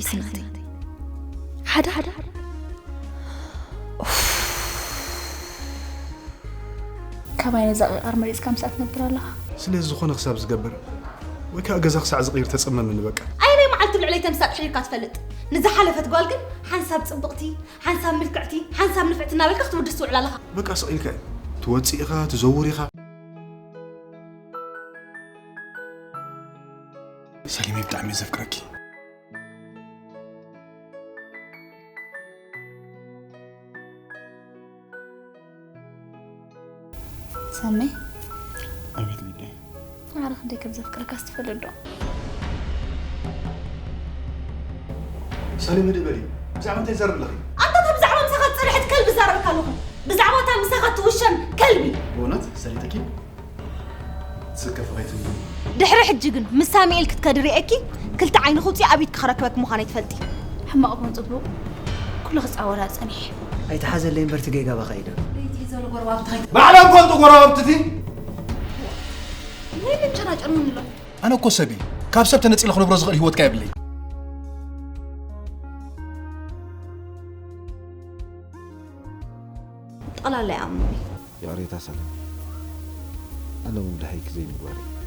ኢስናተይ ሓደ ሓደ ካባይ ነዛ ቂቃር መሪፅካ ምስኣ ትነብር ኣለኻ። ስለዚ ዝኾነ ክሳብ ዝገብር ወይ ከዓ ገዛ ክሳዕ ዝቕይር ተፀመምኒ በቃ። ኣየናይ መዓልቲ ልዕለይ ተምሳጥ ሕሪርካ ትፈልጥ? ንዝሓለፈት ጓል ግን ሓንሳብ ፅብቕቲ፣ ሓንሳብ ምልክዕቲ፣ ሓንሳብ ንፍዕቲ እናበልካ ክትውድስ ትውዕል ኣለኻ። በቃ ስቕ ኢልካ ትወፅእ ኢኻ፣ ትዘውር ኢኻ። ሰሊመይ ብጣዕሚ እየ ዘፍቅረኪ። ሳሚ ኣቤት ሊደ። ማዕረ ክንደይ ከም ዘፍቅረካ ስትፈልጥ ዶ? ሰሊም ህድእ በሊ። ብዛዕባ እንታይ ትዛረብ ኣለኺ? ኣንታ እታ ብዛዕባ ምሳኻ ዝፀንሐት ከልቢ ዝዛረበካ ኣለኹ። ብዛዕባ እታ ምሳኻ ትውሸም ከልቢ። ብእውነት ሰሊተኪ ትስከፊ ከይትብሊ። ድሕሪ ሕጂ ግን ምስ ሳሙኤል ክትከዲ ርእየኪ ክልተ ዓይኒ ክውፅኢ ኣብ ኢድኪ ክረክበኪ ምዃነይ ትፈልጢ። ሕማቕ ይኹን ፅቡቕ ኩሉ ክፃወራ ፀኒሐ። ኣይትሓዘለይ እምበር እቲ ጌጋ ባኻ ኢደ። ባዕሎም ፈልጡ ጎረባብትቲ። ናይ ምንጭራጭር ምንሎ ኣነ እኮ ሰብ እየ። ካብ ሰብ ተነፂለ ክነብሮ ዝኽእል ህይወትካ የብለይ። ጠላላይ ኣምኒ ይቕሬታ ሰላም፣ ኣነ እውን ድሃይክ ዘይምግባር እዩ።